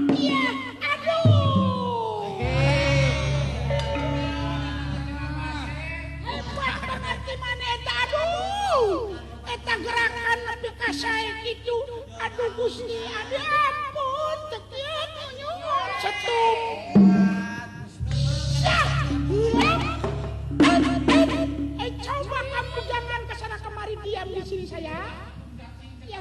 Ya, aduh. Hebat banget gimana eta, aduh. Eta gerakan nepi ka sae kitu. Aduh Gusti, aduh ampun, teu kieu nyuwun setum. Coba kamu jangan kesana kemari, diam di sini saya. Ya.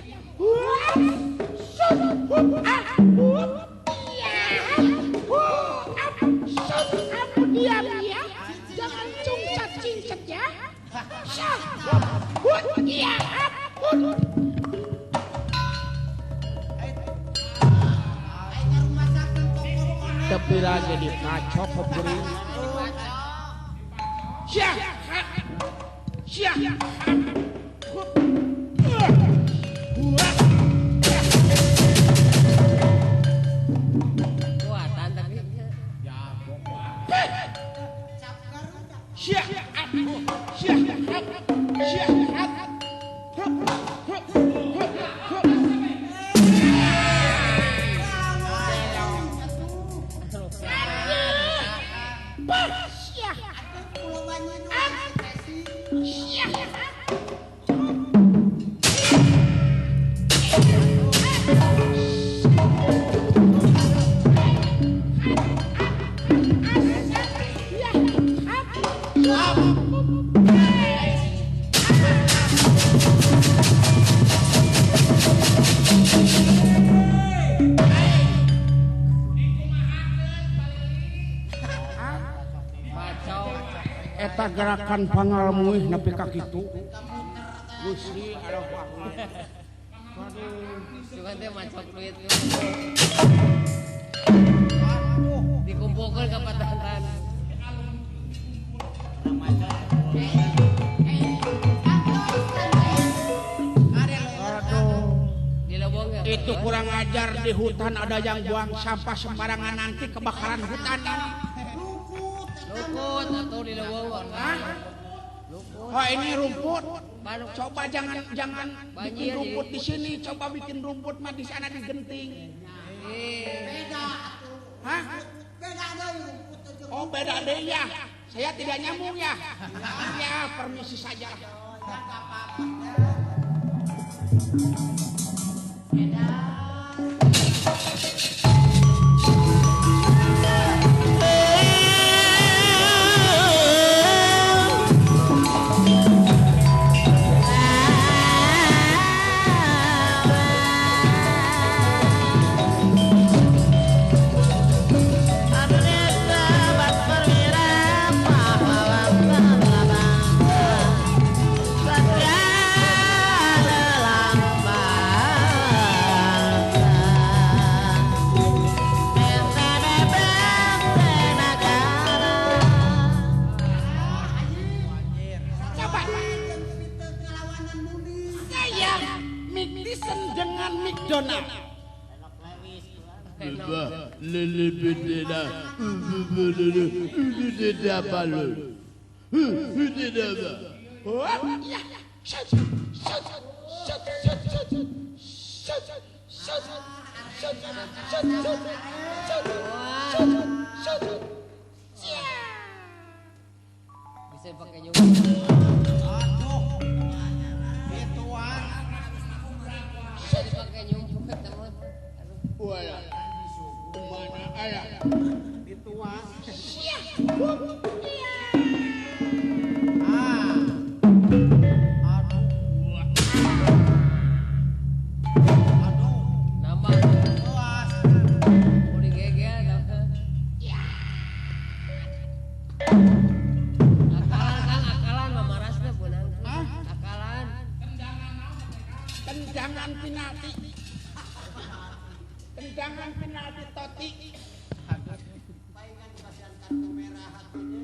Kamu diam ya. Jangan cungcat cincet ya. Tapi lagi dipacok keberi. Kuatan tapi Eta gerakan pangalmuih nepi ka kitu. Gusti Allah. Cuman teh macok duit. Dikumpulkan ke patantan. Itu kurang ajar, di hutan ada yang buang sampah sembarangan, nanti kebakaran hutan ini. Lukut atau di lewong. Oh ini rumput. Coba jangan bikin rumput di sini, coba bikin rumput mah di sana di genting. Beda. Hah? Beda deui rumput. Oh beda deh ya. Saya tidak nyambung ya. Ya permisi saja. Bisa pakai juga. Aduh, ituan. Bisa dipakai nyumput teman. Wala. Mana ayah? Dituang. Tendangan penalti. Tendangan penalti Toti. Palingan kasihan kartu merah hatinya.